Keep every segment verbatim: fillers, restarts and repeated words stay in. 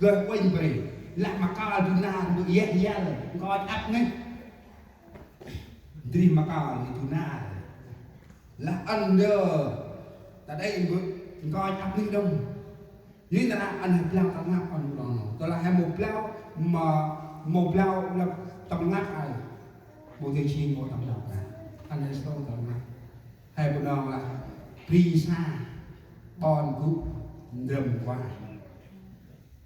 Lơi uănh bri, lah ma kơl du nar, mbơ̆ yeh yăl, nkoch ăp neh. Ndrih ma kơl du nar. Lah ăn ndơ, ta đei mbơ̆ nkoch ăp neh đŏng. Yor nar aơ ăn he blau tâm rnglăp ăn mâu đŏng nô. Tơlah he mâu blau, ma, mâu blau lăp tâm rnglăp ai. Mâu dơi jêng mâu tâm rnglăp ai. Ăn he sông tâm rnglăp. He bu nong lah bri sa, ƀon gŭ, ndrơm kuăl.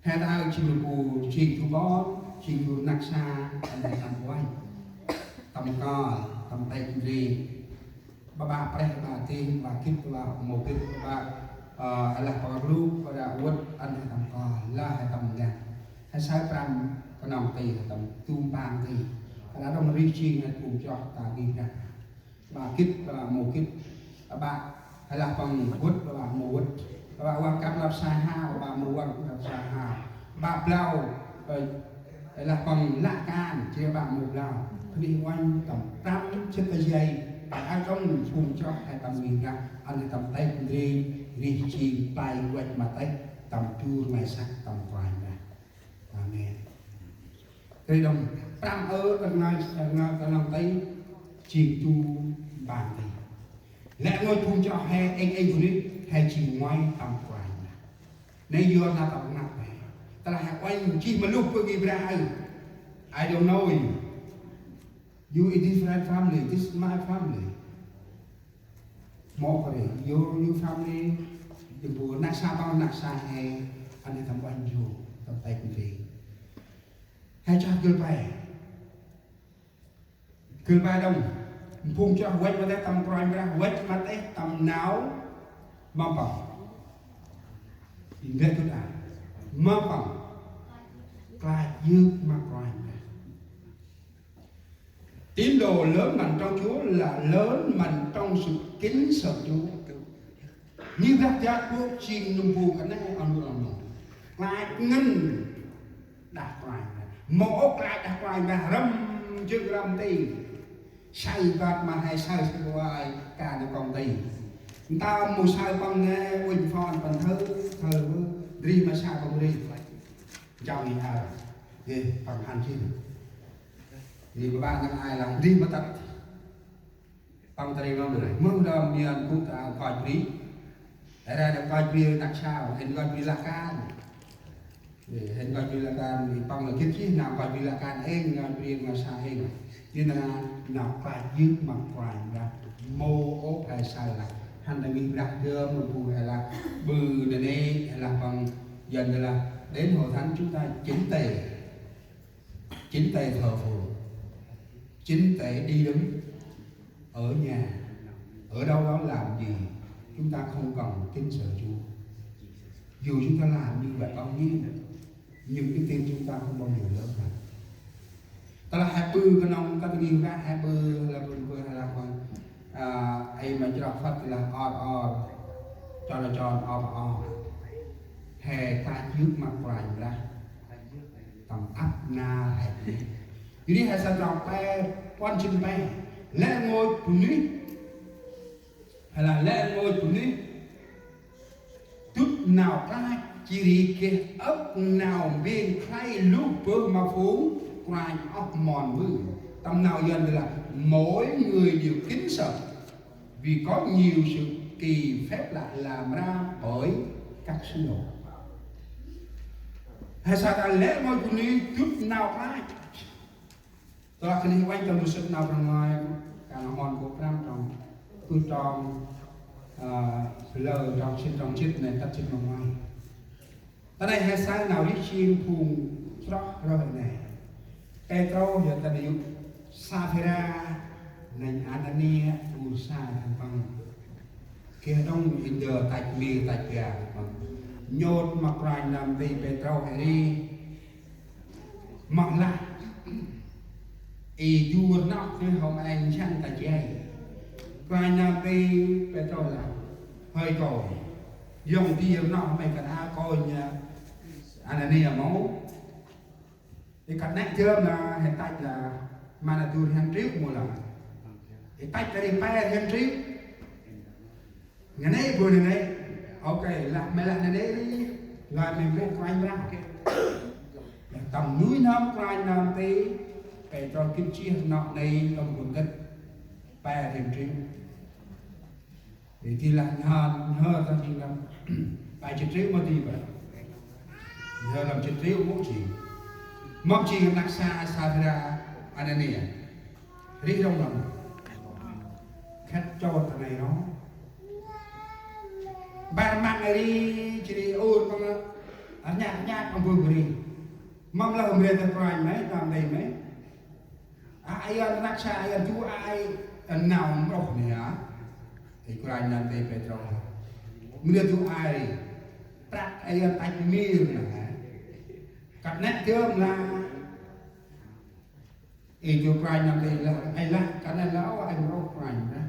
He ta jêng bu jêng du ƀon, jêng du rnăk sa, ăn he tâm kuăl. Tâm kơl, tâm têk ndri. Ƀă ƀă prêh, ƀă tih, ƀă gĭt, ƀă mâu gĭt, ƀă, ơ, lah ƀă rluk, ƀă đă vât, ăn he tâm kơl, lah he tâm ngăn. He saơ prăm knŏng ti, he tâm tum pang ti. He đă đŏng rih jêng he phung chroh ta ngih ngăk. Ƀă gĭt, ƀă mâu gĭt, ƀă he lah păng vât, ƀă mâu vât, ƀă văng kăp lăp sa hao, ƀă mâu văng kăp sa hao, ƀă blau, ơ, he lah păng lă kan, jêh ƀă mâu blau. Khân ay uănh tâm prăm sĭt ta jay, ƀă ai trong phung chroh he tâm ngih ngăk, ăn he tâm têk ndri, rih jêng play văch ma têk, tâm du rnglay săk, tâm Kôranh Brah. Amen. Ri đŏng, prăm ơ, rnglay, rnglay, rnglay tây, jêng du mpang tây. Lĕ ngôi phung chroh he, êng êng bunuyh, he jêng ngoai tâm Kôranh Brah. Nây yor nau tâm rnglăp he. Tơlah he uănh jêh ma luh bơh ngih Brah aơ. I don't know you. You a different family, this is my family. Mâu kơt ri, your, your family, yor bu rnăk sa păng rnăk sa he, ăn he tâm uănh yor, tâm têk ndri. He chroh gưl pe. Gưl pe đŏng, phung chroh văch ma têh tâm Kôranh Brah, văch ma têh tâm nau, ma păng. Ndrel gŭ a, ma păng. Klach yơk ma Kôranh Brah. Tín đồ lớn mạnh trong Chúa là lớn mạnh trong sự kính sợ Chúa. Ngih Brah jăk bôk jêng nơm bu kơt nây ăn bu ăn nô. Klach ngăn đah Kôranh Brah. Mâu ôh klach đah Kôranh Brah răm jêng răm ti. Saơ băt ma he saơ saơ uai ka nê kŏng ti. Ntơm mâu saơ păng nê uănh phon păng thơ, thơ bơh. Ndri ma saơ păng ri. Jao ngih aơ. Yeh, păng hăn jêh. Ri ƀă ƀă năng ai lăng ndri ma tât. Păng ta ri ngăn ndri. Mơh đăm mian gŭ ta nkoch bri. Ê ra nê nkoch bri rnăk sao, hên nkoch bri lă kan. Ê, hên nkoch bri lă kan, ri păng lĕ gĭt jêh nau nkoch bri lă kan êng, nkoch bri rnăk sa êng. Jêh nau, nau klach yơk ma Kôranh Brah. Mâu ôh he saơ lah. Hăn ta ngih Brah dơm, bu he lah. Ƀư nê nê, he lah păng, Yuan ta lah. Đến hội thánh chúng ta chỉnh tề. Chính tay thờ phượng, chính tay đi đứng ở nhà, ở đâu đó làm gì, chúng ta không cần kính sợ Chúa. Dù chúng ta làm như vậy bao nhiêu, nhưng đức tin chúng ta không bao giờ lớn hơn. Tơlah he ƀư knŏng kơt ngih Brah, he ƀư lah ƀư ƀư lah ƀư, a, ay ma chroh Phật lah or or, cho là cho or or. He ta yơk ma Kôranh Brah. Tâm ăp nar he bunuyh. Yor ri he saơ trong pe, puăn jê̆t pe. Lĕ ngôi bunuyh. Hay là lĕ ngôi bunuyh dŭt nau klach, jêh ri geh âk nau mbên khlay luh bơh ma phung kôranh oh mon mbơh. Tâm nau Yuan là mỗi người đều kính sợ. Vì có nhiều sự kỳ phép lạ làm ra bởi các sứ đồ. He saơ ta lĕ ngôi bunuyh dŭt nau klach. Tơlah kơt nây uănh tâm du sĭt nau Brah Ngai, kan hăn kô̆ prăm trong, pơh trong, ơ, lơ trong sĭt trong jê̆t nê, tât jê̆t ma nguay. Ta nây he saơ nau rêh jêng phung chroh rơh nê. Pêtrô, Yuan ta nây, Saphira, nây Anania, bu sa khân păng. Geh đŏng i ndơ tăch mir tăch bar khân păng. Nhôt ma Kôranh nơm nti Pêtrô he ri. Măng lah. I du rnoh nê hôm êng săn ta jay. Kôranh nơm nti Pêtrô lah. Hơi kônh. Yŏng di rnoh may kơt a kônh, ơ, Anania mâu. I kơt nĕ jơm lah, he tăch lah, ma nê du rhiăng triệu mâu lah. I tăch ta ri pe rhiăng triệu. Ngăn nê bu nê nê. Ok, lah, may lah nê nê ri. Lah may mâu Kôranh Brah. Tâm nuih n'hâm Kôranh nơm nti, Pêtrôs gĭt jêh nau nây tâm Kôranh gĭt pe rhiăng triu. Ri di lah nhhơr, nhhơr tâm jêng nơm pe jê̆t triu ma di bơh. Nhhơr tâm jê̆t triu mâu jêng, mâu jêng năk sa Saphira Anania. Rih rŏng nơm khât chôt ta nây nơh. Bar măng ri, jêh ri ur măng, rnhăk rnhăk măng bơh ri. Mâm lah mre ta Kôranh may, nơm nti may. A, ayăn rnăk sa, ayăn du ai, nau mrôh nê a. Ê Kôranh nơm nti Pêtrôs. Mre du ai. Prăk ayăn tăch mir nê a. Kăt nĕ dơm lah. Ê, du Kôranh nơm nti lah, ê lah, kăt nĕ lah, ô, ê mrôh Kôranh nê.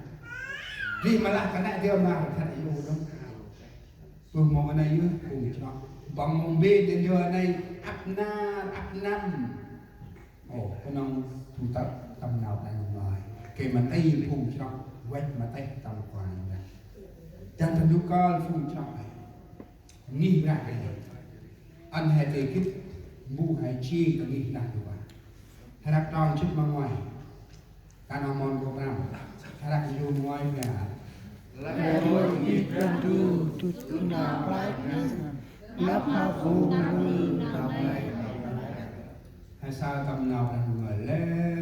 Di ma lah kăt nĕ dơm lah, khât ê u dơm. Bơh mâu kơt nây yơh, phung chroh. Păng mâu mbên dơn yơh nây, ăp nar, ăp năm. Ơ, knŏng du tât tâm nau Brah Ndu ngơi. Kơt ma nti phung chroh, văch ma têh tâm Kôranh nê. Dăn ta du kơl phung chroh nê. Ngih Brah he. Ăn he tê gĭt, mbu he jêng ta ngih Brah Ndu a. Hrăk trong jê̆t ma nguay. Kăn a mon kô̆ prăm. Hrăk jê̆t ma nguay Brah. Lĕ rngôch ngih Brah Ndu, dŭt nau klach ngăn. Nđâp ma phung nau ngih nau ngơi. He saơ tâm nau Brah Ndu ngơi, lĕ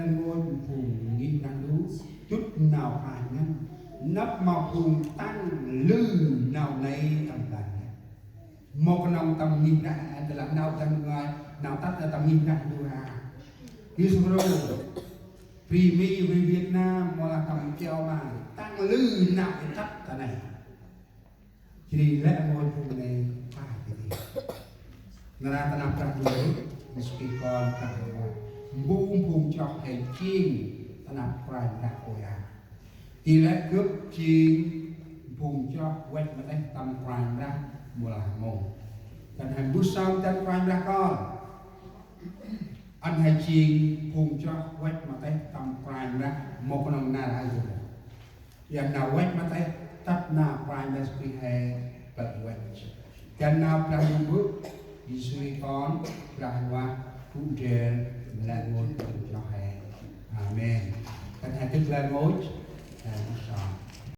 rngôch phung ngih Brah Ndu, dŭt nau klach ngăn. Nđâp ma phung tăng lư nau nây tâm ban nê. Mâu knŏng tâm ngih Brah, ơ, tơlah nau Brah Ndu ngơi, nau tât nê tâm ngih Brah Ndu a. Yêsu Krist, bri Mi, bri Việt Nam, mâu lah tâm châu Á, tăng lư nau tât ta nê. Jêh ri lĕ mâu phung nê, pa jêh ri. Nar aơ ta năp Brah Ndu, Yêsu Krist kon Brah Ndu. Mbu phung chroh he jêng ta năp Kôranh Brah Kôranh. Di lĕ gâp jêng phung chroh văch ma têh tâm Kôranh Brah mâu lah mông. Dăn he mbơh sơm dăn Kôranh Brah kon. Ăn he jêng phung chroh văch ma têh tâm Kôranh Brah mâu knŏng nar aơ yơh. Dăn nau văch ma têh tât nau Kôranh Brah Yêsu Krist he bơh văch. Dăn nau Brah Ndu Mbơ̆, Yêsu Krist kon, Brah Huêng Ueh, gŭ ndrel, lĕ rngôch phung chroh he. Amen. Dăn he dâk lĕ rngôch, he mâu sơm.